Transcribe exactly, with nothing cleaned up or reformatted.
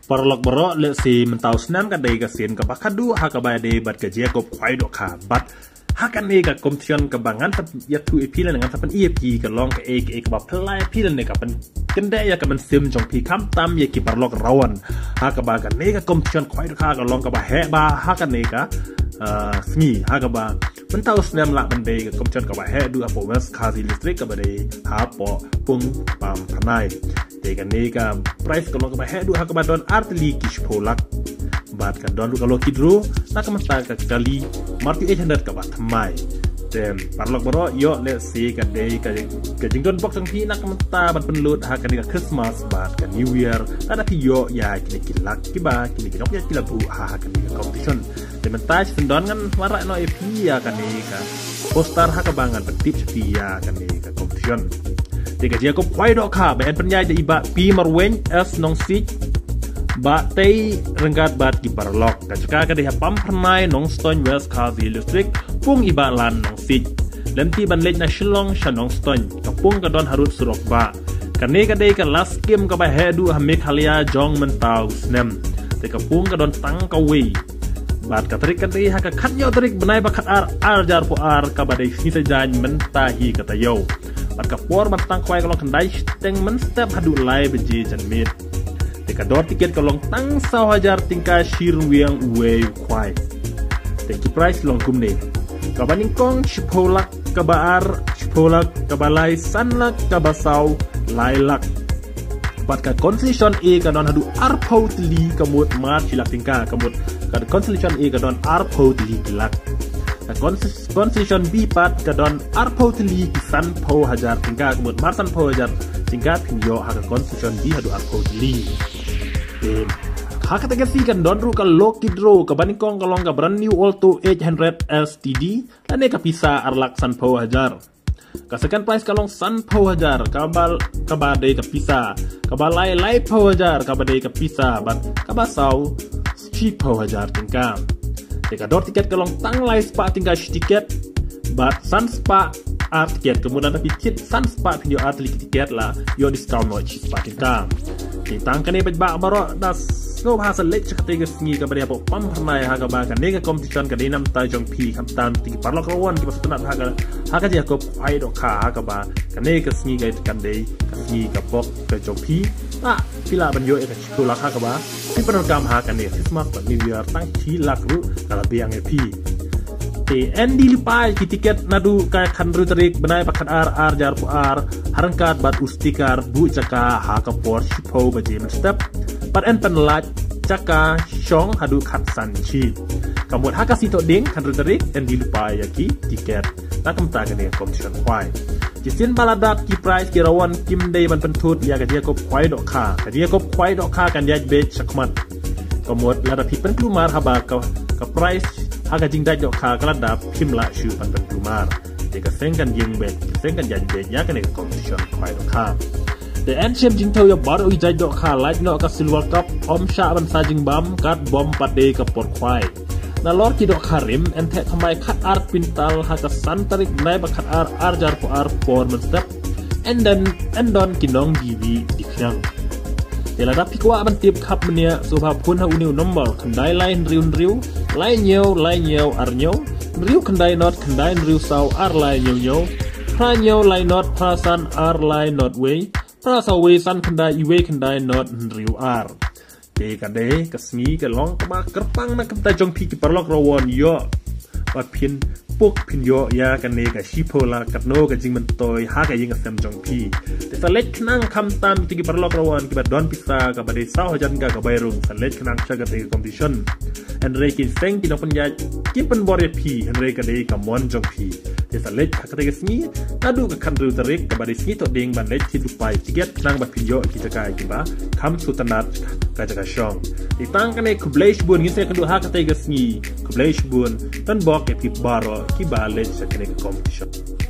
Paralok baroh, lehse mynta u snem ka dei ka sien kaba khadduh ha kaba dei bad ka jingïakob khwai dohkha. Bad ha kane ka competition kaba ngan sa ïathuh ïa phi lane ngan sa pyni ïa phi ka long kaei kaei kaba pynlait ïa phi lane ka pynkyndit ïa ka mynsiem jong phi khamtam ïa ki paralok rawan. Ha kaba kane ka competition khwai dohkha ka long kaba heh bha ha kane ka, ah, sngi. Ha kaba mynta u snem lah ban dei ka competition kaba heh duh hapoh West Khasi District kaba dei hapoh Pung Pampyrnai. Te kane ka prize ka long kaba heh duh ha kaba don ar tylli ki shiphew lak. Bad ka don ruh ka lucky draw na ka mynta ka kali Maruti eight hundred kaba thymmai. Te paralok baroh, ïoh lehse ka dei ka, ka jingdon bok jong phi na ka mynta ban pynlut ha kane ka Christmas bad ka New Year. Lada phi ïoh ïa kine ki lak kiba kine ki nongpynïaid ki la buh ha, ha kane ka competition. Te mynta shisien don ngan wanrah noh ïa phi ïa kane ka poster ha kaba ngan pyntip sha phi ïa kane ka competition. Te ka jingïakob khwai dohkha ba yn pynïaid da i Bah P Marwein S Nongsiej, Bah Tei Ryngat bad ki paralok. Ka jaka ka dei ha Pampyrnai, Nongstoiñ, West Khasi District, pung i Bah Lan Nongsiej. Lynti ban leit na Shillong sha Nongstoiñ. Ka pung ka don harud surok bah. Kane ka dei ka last game kaba heh duh ha Meghalaya jong mynta u snem. Te ka pung ka don tang kawei. Bad ka tarik ka dei ha ka khathynñiew tarik bnai ba khatar ar hajar arphew ar kaba dei sngi Saitjaiñ mynta hi ka taïew. Bad ka por ban tang khwai ka long khyndai shiteng mynstep haduh lai baje janmiet. Te ka dor tiket ka long tang saw hajar tyngka shi ryngwiang uwei u khwai. Te ki prize long kumne. Kaba nyngkong shiphew lak, kaba ar shiphew lak, kaba lai san lak, kaba saw lai lak. Bad ka consolation A ka don haduh arphew tylli, ka mut mar shi lak tyngka, ka mut ka consolation A ka don arphew tylli ki lak. Ka cons-, consolation B pat ka don arphew tylli, ki sanphew hajar tyngka, ka mut mar sanphew hajar tyngka phin ïoh ha ka consolation B haduh arphew tylli. Em, ha kata ka sngi kan don ruh ka lucky draw, kaba nyngkong ka long ka brand new Alto eight hundred S T D lane ka pisa ar lak sanphew hajar. Ka second prize ka long sanphew hajar, kaba, kaba dei ka pisa. Kaba lai laiphew hajar, kaba dei ka pisa. Bad kaba saw shiphew hajar tyngka. Te ka dor tiket ka long tang lai spah tyngka shi tiket. Bad san spah ar tiket. Ka mut lada phi thied san spah phin ïoh ar tylli ki tiket, la ïoh discount noh shi spah tyngka. Te tang kane bad bah baroh, da sngewbha sa leit sha katei ka sngi kaba dei hapoh Pampyrnai ha kaba kane ka competition ka dei na bynta jong phi, khamtam ïa ki paralok rawan kiba sngewtynnat ha ka, ha ka jingïakob khwai dohkha ha kaba kane ka sngi ka kan dei ka sngi ka pok ka jong phi. Ba phi lah ban ïoh ïa ka shiphew lak ha kaba phi pyndonkam ha kane Christmas bad New Year, tang shi lak ruh ka la biang ïa phi. Te yn die lypa ïa ki tiket naduh ka khathynriew tarik bnai ba khatar ar hajar arphew ar, ha ryngkat bad u sticker buh jaka ha ka por shiphew baje mynstep. Bad yn pynlait jaka shong haduh khatsan shi. Ka mut ha ka sngi Thohdieng khathynriew tarik yn die lypa ïa ki tiket. Na ka bynta kane ka competition khwai. Shisien ba la dap ki prize ki rawan kim dei ban pynthut ïa ka jingïakob khwai dohkha. Ka jingïakob khwai dohkha kan ïaid beit shakhmat. Ka mut lada phi pynkulmar haba ka, ka prize ha ka jingdait dohkha ka la dap, phim lah shuh ban pynkulmar. Te ka seng kan ïeng beit, ka seng kan ïaid beit ïa kane ka competition khwai dohkha. Te yn shem jingthew ïa baroh ki jait dohkha, lait noh ka Silver Cup, ym shah ban sa jingbam, kat bom pat dei ka por khwai. Nalor ki dohkha rim yn theh thymmai khatar kwintal ha ka san tarik bnai ba khatar ar hajar arphew ar por mynstep. Yn don, yn don ki nongdie wieh die khñiang. Te lada phi kwah ban tip khapbniah, sngewbha phone ha une u number: khyndai lai hynriew hynriew lai hynñiew lai hynñiew ar hynñiew, hynriew khyndai nod khyndai hynriew saw ar lai hynñiew hynñiew, phra hynñiew lai nod phra san ar lai nod wei, phra saw wei san khyndai iwei khyndai nod hynriew ar. Te ka dei ka sngi ka long kaba kyrpang na ka bynta jong phi ki paralok rawan, ïoh ba phin puk phin ïoh ïa kane ka shiphew lak katno ka jingmyntoi ha ka ïing ka sem jong phi. Te sa leit khnang, khamtam ïa ki paralok rawan kiba don pisa kaba dei saw hajar tyngka ka bai rung, sa leit khnang sha katei ka competition. Hynrei ki seng ki nongpynïaid kim pynbor ïa phi, hynrei ka dei ka mon jong phi. Te sa leit ha katei ka sngi, naduh ka khathynriew tarik kaba dei sngi Thohdieng, ban leit thied lypa ïa ki tiket khnang ba phin ïoh ïa ki jaka kiba kham sngewtynnat, ka jaka shong. Te tang kane, khublei shibun, ngin sa ïakynduh ha katei ka sngi. Khublei shibun, pynbok ïa phi baroh kiba leit sha kane ka competition.